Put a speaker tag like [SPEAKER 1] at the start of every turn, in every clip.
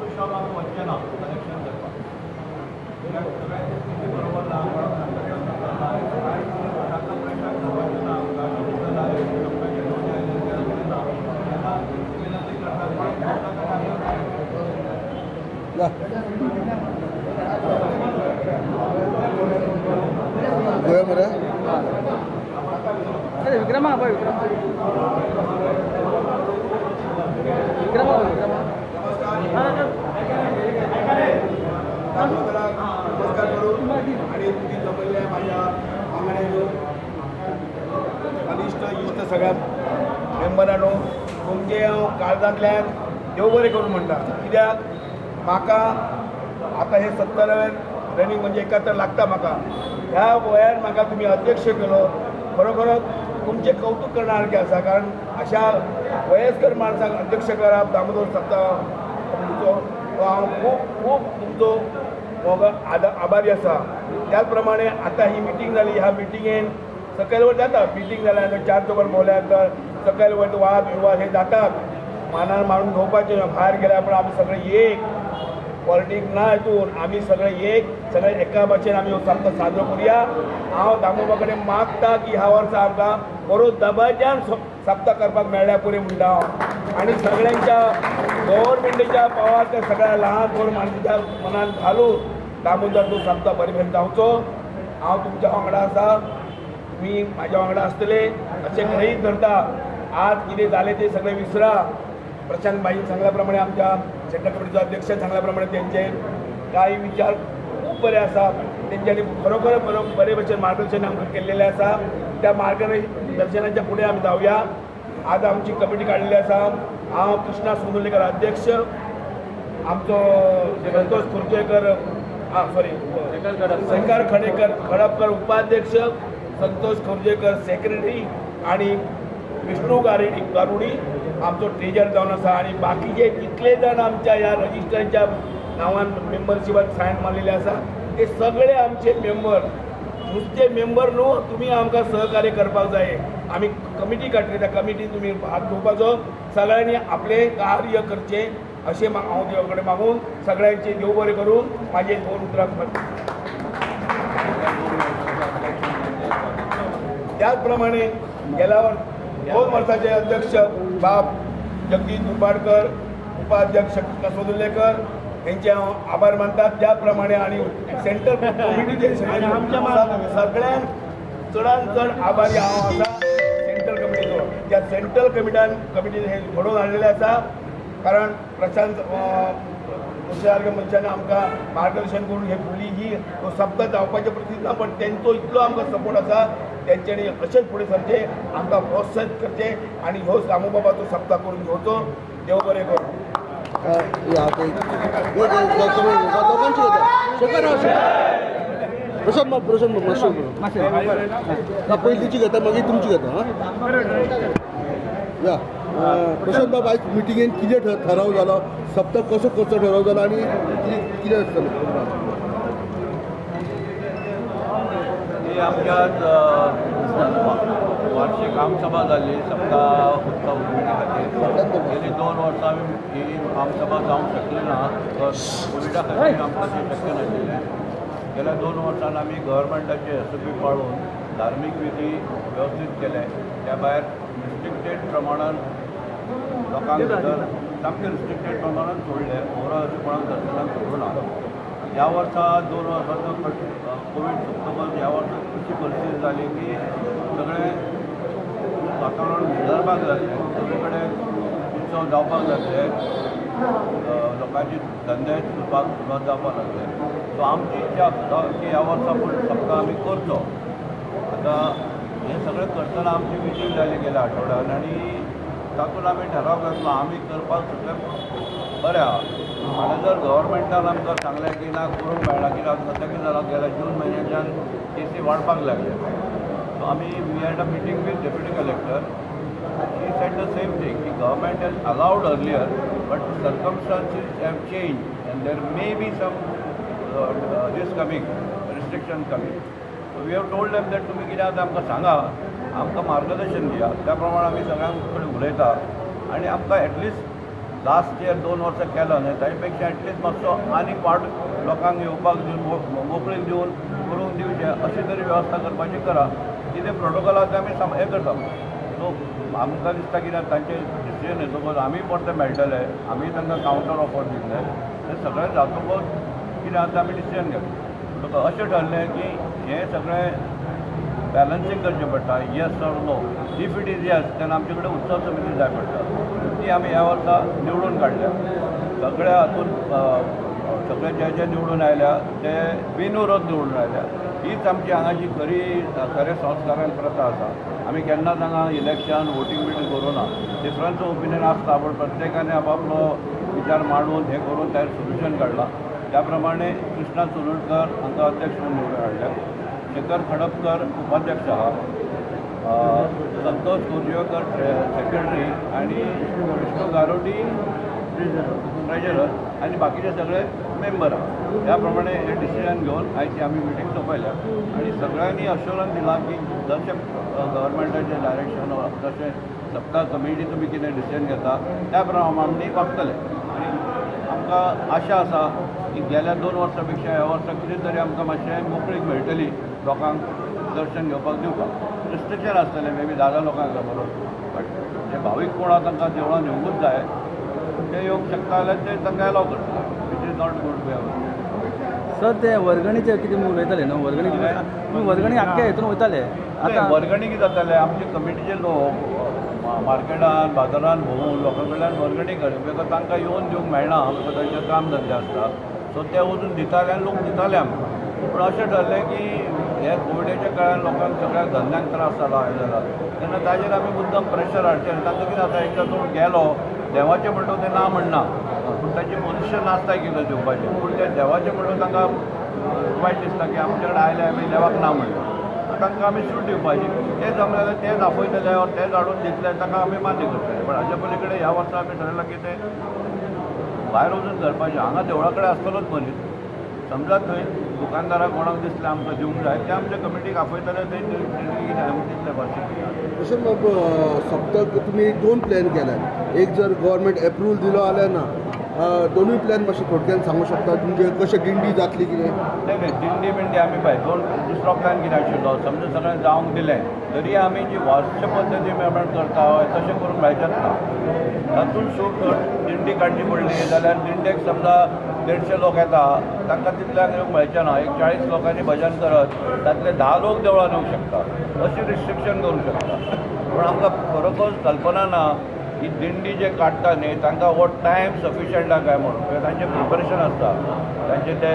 [SPEAKER 1] पयशां आमी वचचे ना कलेक्शन करपाक. सगळ्यांची स्थिती बरोबर ना, तांकां प्रेशर करपाचें ना, विनंती करतात.
[SPEAKER 2] मरे विक्रमा विक्रमा विक्रमा
[SPEAKER 3] नमस्कार करून आणि तुझी जमलेल्या माझ्या वांगड्यांनो, कनिश्ठ इश्ट सगळ्या मेंबरांनो, तुमचे हांव काळजांतल्यान देव बरें करून म्हणटा. कित्याक म्हाका आतां हे 70वें रनिंग म्हणजे 71 लागता म्हाका. ह्या वयार म्हाका तुमी अध्यक्ष केलो, खरोखरच तुमचें कौतुक करणासारकें आसा. कारण अशा वयस्कर माणसांक अध्यक्ष करप दामोदर सप्ता कमिटीचो तो हांव खूब खूब तुमचो आभारी आसा. त्याच प्रमाणे आतां ही मिटींग जाली, ह्या मिटिंगेन सकयल वयर जाता. मिटींग जाल्या नंतर 4 चौगान भोंवल्या नंतर सकयल वयर वाद विवाद हे जातात, मानान मारून घेवपाचें. भायर गेल्यार पण आमी सगळे एक, पॉलिटीक ना हितून, आमी सगळे एक, सगळे एका भाशेन आमी हो सप्ता साजरो करुया. हांव दामोबा कडेन मागता की ह्या वर्सा आमकां बरो दबाज्यान सप्ता करपाक मेळ्ळ्यार पुरो म्हणटा हांव. आनी सगळ्यांच्या गव्हर्मेंटाच्या पावार त्या सगळ्या ल्हान व्हड माणसाच्या मनान घालून दामोदर तो सप्ता बरे भशेन जावचो. हांव तुमच्या वांगडा आसा, तुमी म्हाज्या वांगडा आसतले अशें गृहीत धरता. आज कितें जालें तें सगळें विसरा. प्रशांत भाईन सांगल्या प्रमाणे, आमच्या सेंट्रल कमिटीचो अध्यक्ष सांगल्या प्रमाणे तेंचे कांय विचार खूब बरे आसा. तेंच्यांनी खरोखर बरे भशेन मार्गदर्शन आमकां केल्लेलें आसा. त्या मार्गदर्शनाच्या फुडें आमी जावया. आज आमची कमिटी काडलेली आसा. हांव कृष्णा सोनुलेकर अध्यक्ष, आमचो संतोष खुर्चेकर, सॉरी शंकर खडेकर खडपकर उपाध्यक्ष, संतोष खोर्जेकर सेक्रेटरी आणि विष्णू गारुडी आमचो ट्रेजर जावन आसा. आनी बाकीचे कितले जाण आमच्या ह्या रजिस्टरच्या नांवान मेंबरशिपाक सायन मारलेले आसा ते सगळे आमचे मेंबर. नुस्ते मेंबर न्हू, तुमी आमकां सहकार्य करपाक जाय. आमी कमिटी काडटली, त्या कमिटीन तुमी भाग घेवपाचो. सगळ्यांनी आपलें कार्य करचें अशें हांव देवा कडेन मागून सगळ्यांचे देव बरें करून म्हाजे दोन उतरां. त्याच प्रमाणे गेल्या 2 वर्साचे अध्यक्ष बाब जगदीश दुर्बाडकर, उपाध्यक्ष कृष्णा सोदुलेकर हेंचे हांव आभार मानता. त्या प्रमाणे आनी सेंट्रल कमिटीचे सगळ्यांत चडान चड आभारी हांव आसा सेंट्रल कमिटीचो. त्या सेंट्रल कमिटीन हें घडोवन हाडलेलें आसा. कारण प्रशांत सारक्या मनशान आमकां मार्गदर्शन करून हे फुडली ही तो सप्ता जावपाचे परिस्थिती ना, पण तेंचो इतलो आमकां सपोर्ट आसा. तेंच्यांनी अशेंच फुडें सरचें, आमकां प्रोत्साहीत करचें आनी ह्यो दामोबाबाचो सप्ता करून घेवचो. देव बरें करूं.
[SPEAKER 2] प्रशांत प्रशांत पयलींची घेता मागीर तुमची घेता. या प्रशांत बाब, आयज मिटिंगेन कितें ठराव जालो, सप्तक कसो करचो ठराव जालो आनी कितें आसतलें?
[SPEAKER 1] आमच्या वार्षिक आमसभा जाली सप्ता उत्सव कमिटी खातीर. गेली 2 वर्सां आमी ही आमसभा जावंक शकली ना, कोविडा खातीर आमकां तें शक्य नाशिल्लें. गेल्या 2 वर्सान आमी गव्हर्मेंटाचे एस ओ पी पाळून धार्मीक विधी व्यवस्थीत केले. त्या भायर रिस्ट्रिक्टेड प्रमाणान लोकांक भितर सामकें रिस्ट्रिक्टेड प्रमाणान सोडलें, ओवरऑल अशें कोणाक दर्शनाक सोडूं ना. ह्या वर्सा 2 वर्साचो कोवीड सोंपतकच ह्या वर्सा अशी परिस्थिती जाली की सगळें वातावरण सुदारपाक लागलें, सगळे कडेन उत्सव जावपाक लागले, लोकांचे धंदे सुरपाक सुरवात जावपाक लागले. सो आमची इच्छा आसा की ह्या वर्सा पूण सप्ता आमी करचो. आतां हें सगळें करतना आमची मिटींग जाली गेल्या आठवड्यान आनी तातूंत आमी ठराव घेतलो आमी करपाक सगळें बरें आहा. आनी जर गव्हर्मेंटान आमकां सांगलें की ना करूंक मेळना, कित्याक सद्या कितें जालां गेल्या जून म्हयन्याच्यान केसी वाडपाक लागले. सो आमी we had a meeting with deputy collector. He said the same thing की government has allowed earlier but circumstances have change and there may be some this coming restriction coming. So we have told them that तुमी कितें आतां आमकां सांगा, आमकां मार्गदर्शन दिया, त्या प्रमाणे आमी सगळ्यां कडेन उलयता आनी आमकां एटलिस्ट लास्ट इयर 2 वर्सां केलो न्हय ताजे पेक्षा एटलिस्ट मातसो आनीक वाट लोकांक येवपाक दिवन मोकळीक दिवन करूंक दिवचें अशी तरी वेवस्था करपाची करा. कितें प्रोटोकॉल आसा तें आमी हें करता. सो आमकां दिसता कित्याक तांचे डिसिजन येतकच आमी परते मेळटले, आमी तांकां कावंटर ऑफर दितले, तें सगळें जातकच कितें आतां आमी डिसिजन घेतले. अशें ठरलें की हें सगळें बॅलन्सींग करचें पडटा, yes or no. If it is yes तेन्ना आमचे कडेन उत्सव समिती जाय पडटा, ती आमी ह्या वर्सा निवडून काडल्या. सगळ्या हातून सगळे जे जे निवडून आयल्या ते बिनविरोध निवडून आयल्या. हीच आमची हांगाची खरी खरे संस्कारान प्रथा आसा. आमी केन्नाच हांगा इलेक्शन वोटींग बिटींग करूं ना. डिफरन्स ओपिनियन आसता पूण प्रत्येकाने आपापलो विचार मांडून हें करून ताजेर सोल्युशन काडलां. त्या प्रमाणे कृष्णा चोलुणकर हांकां अध्यक्ष म्हणून निवडून हाडल्या, शेखर खडपकर उपाध्यक्ष आहा, संतोष कोरजियोकर सेक्रेटरी आनी विष्णू गारोटी ट्रेजरर आनी बाकीचे सगळे मेंबर आहा. त्या प्रमाणे हे डिसिजन घेवन आयज ती आमी मिटींग सोंपयल्या आनी सगळ्यांनी अश्योरन्स दिलां की जशें गव्हर्मेंटाचें डायरेक्शन तशें सप्ता कमिटी तुमी कितें डिसिजन घेता त्या प्रमाणे आमी वागतले. आनी आमकां आशा आसा की गेल्या 2 वर्सां पेक्षा ह्या वर्सा कितें तरी आमकां मातशें मोकळीक मेळटली लोकांक दर्शन घेवपाक दिवपाक. रिस्ट्रिक्शन आसतलें मे बी 10 लोकांक बरोबर, बट जे भावीक कोण आहा तांकां देवळान येवंकूच जाय, ते येवंक शकता जाल्यार ते तांकां एलाव करतले, which is not good way.
[SPEAKER 4] Sir ते वर्गणीचे कितें उलयताले न्हू, वर्गणी तुमी वर्गणी आख्ख्या हितून वयताले,
[SPEAKER 1] आतां वर्गणी कितें जातालें आमचे कमिटीचे लोक मार्केटान बाजारान भोंवून लोकां कडल्यान वर्गणी कर, because तांकां येवन दिवंक मेळना, because तांचे काम धंदे आसता. सो ते वचून दिताले आनी लोक दिताले आमकां. पूण अशें ठरलें की हे कोविडाच्या काळान लोकांक सगळ्या धंद्यांक त्रास जाला हें जाला तेन्ना ताजेर आमी मुद्दम प्रेशर हाडचें. आनी तांकां कितें जाता, एकदां तूं गेलो देवाचें म्हणटो तें ना म्हणना, पूण ताचें पोजिशन नासता कितें दिवपाचें, पूण तें देवाचें म्हणटो तांकां वायट दिसता की आमचे कडेन आयले आमी देवाक ना म्हणलें, तांकां आमी सूट दिवपाची. तें जमलें जाल्यार तेंच आपयतले ऑर तेंच हाडून दितले, तांकां आमी मान्य करतले. पूण हाजे पली कडेन ह्या वर्सा आमी ठरयलां की तें भायर वचून करपाचें. हांगा देवळा कडेन आसतलोच मनीस, समजा थंय दुकानदाराक कोणाक दिसलें आमकां दिवंक जाय, ते आमच्या कमिटीक आपयतले, थंय कितें आमी दितले भाशेन.
[SPEAKER 2] तशें मग सप्तक तुमी 2 प्लॅन केल्यात, एक जर गव्हर्मेंट एप्रुवल दिलो जाल्यार ना, दोनूय प्लॅन मातशें थोडक्यान सांगू शकता तुमचे कशें दिंडी जातली कितें?
[SPEAKER 1] नाही दिंडी बिंडी आमी पळय दोन दुसरो प्लॅन कितें आशिल्लो, समजा सगळें जावंक दिलें तरी आमी जी वास्तू पद्दती प्रमाण करता तशें करूंक मेळचेंच ना. तातूंत सूट दिंडी काडची पडली जाल्यार दिंडेक समजा 150 लोक येता, तांकां तितल्यांक येवंक मेळचें ना. एक 40 लोकांनी भजन करत तातले 10 लोक देवळान येवंक शकता, अशी रिस्ट्रिक्शन करूंक शकता. पूण आमकां खरोखर कल्पना ना की दिंडी जे काडटा न्ही तांकां हो टायम सफिशंट आहा काय म्हणून, कित्याक तांचें प्रिपरेशन आसता, तांचे ते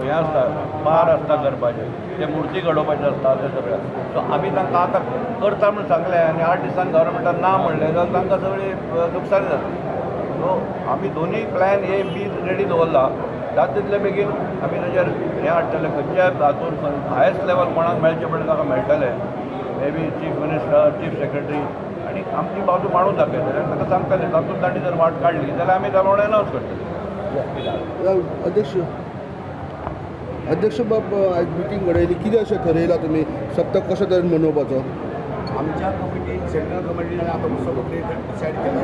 [SPEAKER 1] हें आसता, पार आसता करपाचे, ते मुर्ती घडोवपाचे आसता, ते सगळें. सो आमी तांकां आतां करता म्हूण सांगलें आनी 8 दिसान गव्हर्मेंटान ना म्हणलें जाल्यार तांकां सगळी लुकसाणी जातली. सो आमी दोनूय प्लॅन ए बी रेडी दवरला, जाता तितले बेगीन आमी ताजेर हें हाडटले. खंयच्याय हातून हायस्ट लेवल कोणाक मेळचें पडलें ताका मेळटलें, may be chief minister, chief secretary, आनी आमची बाजू मांडून दाखयतले आनी ताका सांगतले. तातूंत तांणी जर वाट काडली जाल्यार आमी त्या प्रमाणे अनावन्स करतले.
[SPEAKER 2] अध्यक्ष अध्यक्ष बाब, आयज मिटींग घडयली, कितें अशें ठरयलां तुमी सप्तक कशें तरेन मनोवपाचो?
[SPEAKER 3] आमच्या कमिटीन, सेंट्रल कमिटीन आनी आतां उत्सव कमिटीन डिसायड केलें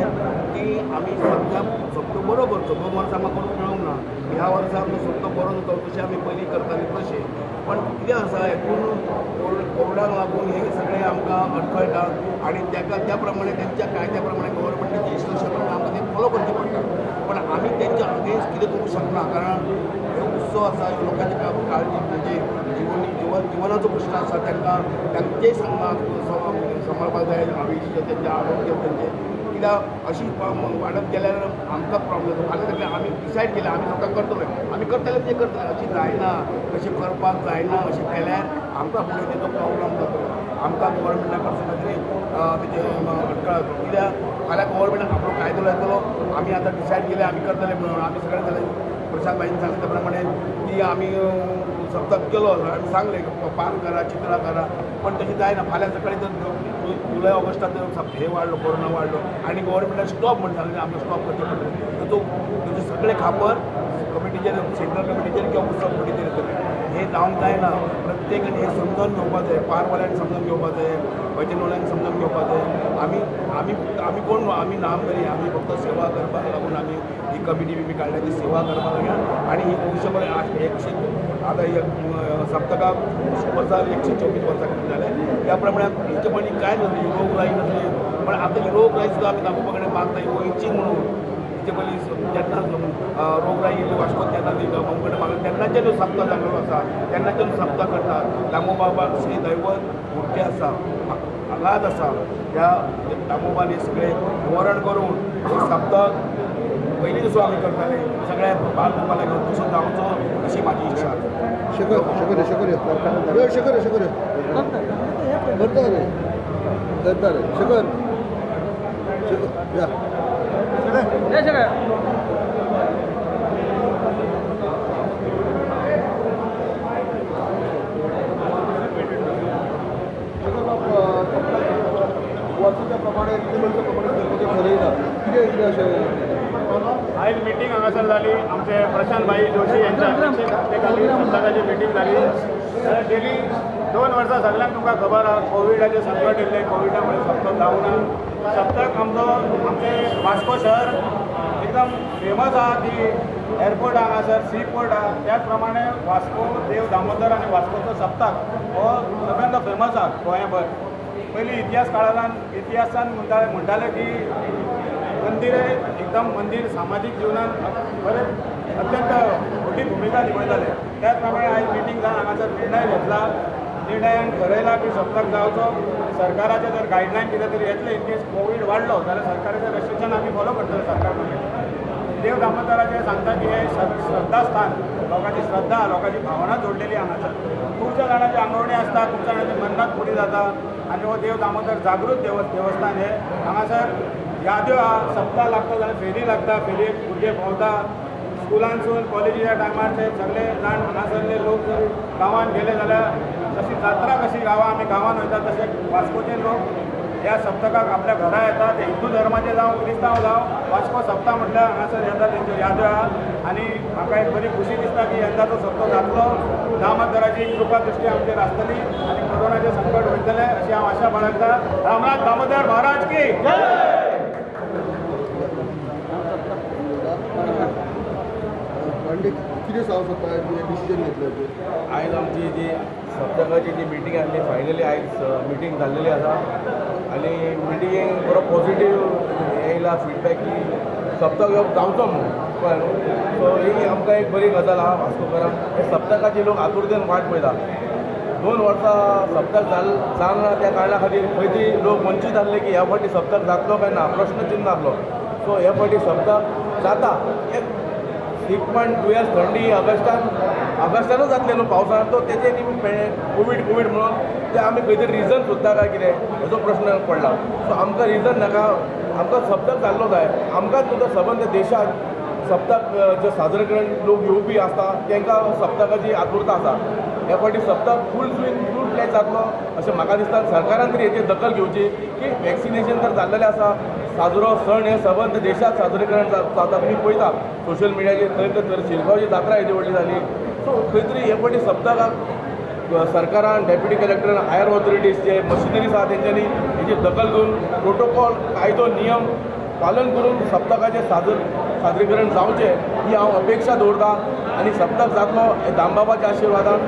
[SPEAKER 3] की आमी सद्या सप्तक बरो करचो. 2 वर्सां आमकां करूंक मेळूंक ना, ह्या वर्सा आमचो सप्तक बरो जाता तशें आमी पयलीं करतालीं तशें. पण कितें आसा, हेतून कोविडाक लागून हे सगळें आमकां अडखळटा आनी ताका त्या प्रमाणे तेंच्या कायद्या प्रमाणे गव्हर्मेंटाचे इन्स्ट्रक्शन प्रमाणे आमकां तें फॉलो करचें पडटा. पण आमी तेंच्या अगेन्स्ट कितें करूंक शकना, कारण हे उत्सव आसा, लोकांची काळजी म्हणजे जिवन जिवन जिवनाचो प्रश्न आसा, तांकां तांचेय सांबाळपाक जाय, आयुश्य तेंचें आरोग्य तेंचें. कित्याक अशी वाडत गेल्यार आमकां प्रॉब्लम जाता. फाल्यां सगळें आमी डिसायड केलें आमी लोकांक करतले, आमी करतले म्हणजे करतले, अशी जायना, अशें करपाक जायना, अशें केल्यार आमकां फुडें तेजो प्रॉब्लम जातलो, आमकां गव्हर्मेंटा कडसून तरी तेजें अडखळ जातलो. कित्याक फाल्यां गव्हर्मेंट आपलो कायदो लायतलो, आमी आतां डिसायड केलें आमी करतले म्हणून. आमी सगळें जालें, प्रशांत भाईन सांगलें त्या प्रमाणे की आमी सप्तक केलो, आमी सांगलें पान करा, चित्रां करा, पण तशें जायना. फाल्यां सकाळीं जर जुलय ऑगस्टाक जर हे वाडलो, कोरोना वाडलो आनी गव्हर्मेंटान स्टॉप म्हण सांगलें, आमकां स्टॉप करचें पडलें, तर तो तेजें सगळें खापर कमिटीचेर, सेंट्रल कमिटीचेर किंवा उत्सव कमिटीचेर येतलें. हें जावंक जायना. प्रत्येकान हें समजून घेवपाक जाय, पारवाल्यांक समजून घेवपाक जाय, भजनवाल्यांक समजून घेवपाक जाय. आमी आमी आमी कोण, आमी नामधरी, आमी फक्त सेवा करपाक लागून आमी ही कमिटी बिमी काडल्या, ती सेवा करपाक लागून. आनी ही वंशभर 100 आतां सप्तकाक वर्सां 124 वर्सां जालें. त्या प्रमाणे हेचे पयलीं कांय नासलें, रोगराई नासली, पण आतां ही रोगराई सुद्दां आमी दाखोवपा कडेन मागता, ही वयची म्हणून. हेचे पयलीं जेन्ना रोगराई येयल्ली वास्कोत तेन्ना ती दामू कडेन मागली, तेन्नाच्यान ह्यो सप्ता जाल्लो आसा, तेन्नाच्यान सप्ता करतात. दामू बाबा श्री दैवत मूर्ती आसा, हांगाच आसा. ह्या दामोबान सगळें वरण करून हे सप्तक पयलीं जसो आमी करताले सगळ्या बाल गोपाला घेवन तसो जावचो अशी म्हाजी इच्छा आसा.
[SPEAKER 2] शेखर शेखर शेखर शेखर शेखर करता रे, करता रे शेखर शेखर या
[SPEAKER 4] शेखर.
[SPEAKER 2] वर्साच्या प्रमाणे प्रमाणे ठरयला कितें कितें अशें
[SPEAKER 5] आयज मिटींग हांगासर जाली. आमचे प्रशांत भाई जोशी यांच्या अध्यक्षतेखाली सप्तकाची मिटींग जाली. गेली 2 वर्सां सगळ्यांक तुमकां खबर आहा, कोविडाचें संकट येयल्लें, कोविडा मुळे सप्तक जावना. सप्तक आमचो आमचें वास्को शहर एकदम फेमस आहा की एअरपोर्ट आहा हांगासर, सी पोर्ट आहा, त्याच प्रमाणे वास्को देव दामोदर आनी वास्कोचो सप्तक हो सगळ्यांत फेमस आहा गोंयभर. पयलीं इतिहास काळान इतिहासान म्हणटाले की मंदिर एकदम मंदिर सामाजीक जीवनात बरें अत्यंत मोठी भुमिका निभयताले. त्याच प्रमाणे आयज मिटींग जावन हांगासर निर्णय घेतला, निर्णयान ठरयला की सप्तक जावचो. सरकाराचे जर गायडलायन कितें तरी येतले, इन केस कोवीड वाडलो जाल्यार सरकाराचें रेस्ट्रिक्शन आमी फॉलो करतले. सरकार देव दामोदराचें सांगता की हें श्रद्धास्थान, लोकांची श्रद्धा, लोकांची भावना जोडलेली हांगासर. खुबश्या जाणांची आंगवणी आसता, खुबश्या जाणांची मन्नत पुरी जाता आनी हो देव दामोदर जागृत देवस्थान हें हांगासर याद्यो आहा. सप्ताह लागता जाल्यार फेरी लागता, फेरयेक भुरगे भोंवता स्कुलांसून कॉलेजीच्या टायमार ते सगळे जाण हांगासरले लोक जर गांवांत गेले जाल्यार जशी जात्रा कशी गांवां आमी गांवांत वयता तशें वास्कोचे लोक ह्या सप्तकाक आपल्या घरा येतात. ते हिंदू धर्माचे जावं क्रिस्तांव जावं, वास्को सप्ता म्हटल्यार हांगासर येता, तेंच्यो याद्यो आहा. आनी म्हाका एक बरी खुशी दिसता की यंदाचो सप्तक जातलो, दामोदराची कृपा दृश्टी आमचेर आसतली आनी कोरोनाचें संकट वयतलें अशी हांव आशा बाळगता. रामनाथ दामोदर महाराज की जय.
[SPEAKER 2] कितें सांगू शकता डिसिजन घेतलें?
[SPEAKER 6] आयज आमची जी सप्तकाची जी मिटींग आसली, फायनली आयज मिटींग जाल्लेली आसा आनी मिटिंगेक बरो पॉझिटीव येयला फिडबॅक की सप्तक जावचो म्हणून, कळ्ळें न्हू. सो ही आमकां एक बरी गजाल आहा वास्कोकारांक. हे सप्तकाची लोक आतुरतेन वाट पळयता. 2 वर्सां सप्तक जालना त्या कारणा खातीर खंय तरी लोक वंचीत आसले की ह्या फावटी सप्तक जातलो काय ना, प्रश्न चिन्न आसलो. सो ह्या फावटी सप्तक जाता. एक 6.2 दुयेंस थंडी ऑगस्टानूच जातलें न्हू पावसान, तो तेजे कोवीड कोवीड म्हणून ते आमी खंय तरी रिजन सोदता काय कितें हेजो प्रश्न पडला. सो आमकां रिजन नाका, आमकां सप्तक जाल्लो जाय. आमकांच न्हू तर सबंद देशांत सप्तक जे साजरीकरण लोक येवपी आसता तांकां सप्तकाची आतुरता आसा. ह्या फावटी सप्तक फूल स्विंग फूल प्लॅन जातलो अशें म्हाका दिसता. सरकारान तरी हेचेर दखल घेवची की वॅक्सिनेशन तर जाल्लेलें आसा, साजरो सण हे सबंद देशांत साजरीकरण जाता. तुमी पळयता सोशल मिडियाचेर खंय खंय तर शिरगांवची जात्रा येदी व्हडली जाली. सो खंय तरी हे फावटी सप्तकाक सरकारान, डेप्युटी कलेक्टरान, हायर ऑथॉरिटीज जे मशिनरीज आहा तेंच्यांनी हेची दखल घेवन प्रोटोकॉल, कायदो, नियम पालन करून सप्तकाचें सादरीकरण जावचें ही हांव अपेक्षा दवरता. आनी सप्तक जातलो हे दामबाबाच्या आशिर्वादान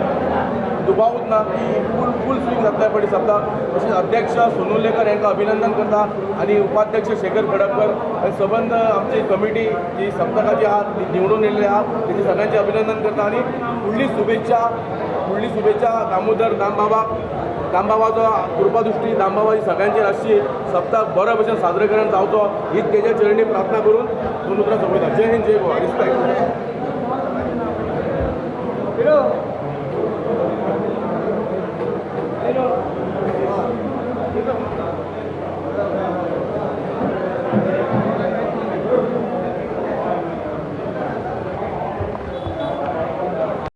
[SPEAKER 6] दुबावूच ना की फूल फूल स्विंग जातले पळय सप्तक. तशेंच अध्यक्ष सोनुलेकर हांकां अभिनंदन करता आनी उपाध्यक्ष शेखर खडपकर आनी सबंद आमची कमिटी जी सप्तकाची आहा ती निवडून येयल्ली आहा तेजी सगळ्यांचें अभिनंदन करता. आनी फुडली शुभेच्छा दामोदर दामबाबाक, दामबाबाचो कृपादृश्टी दामबाबाची सगळ्यांचेर आसची, सप्तक बऱ्या भशेन सादरीकरण जावचो हीच तेज्या चरणी प्रार्थना करून दोन उतरां सोंपयता. जय हिंद, जय गोवा. रिस्पेक्ट.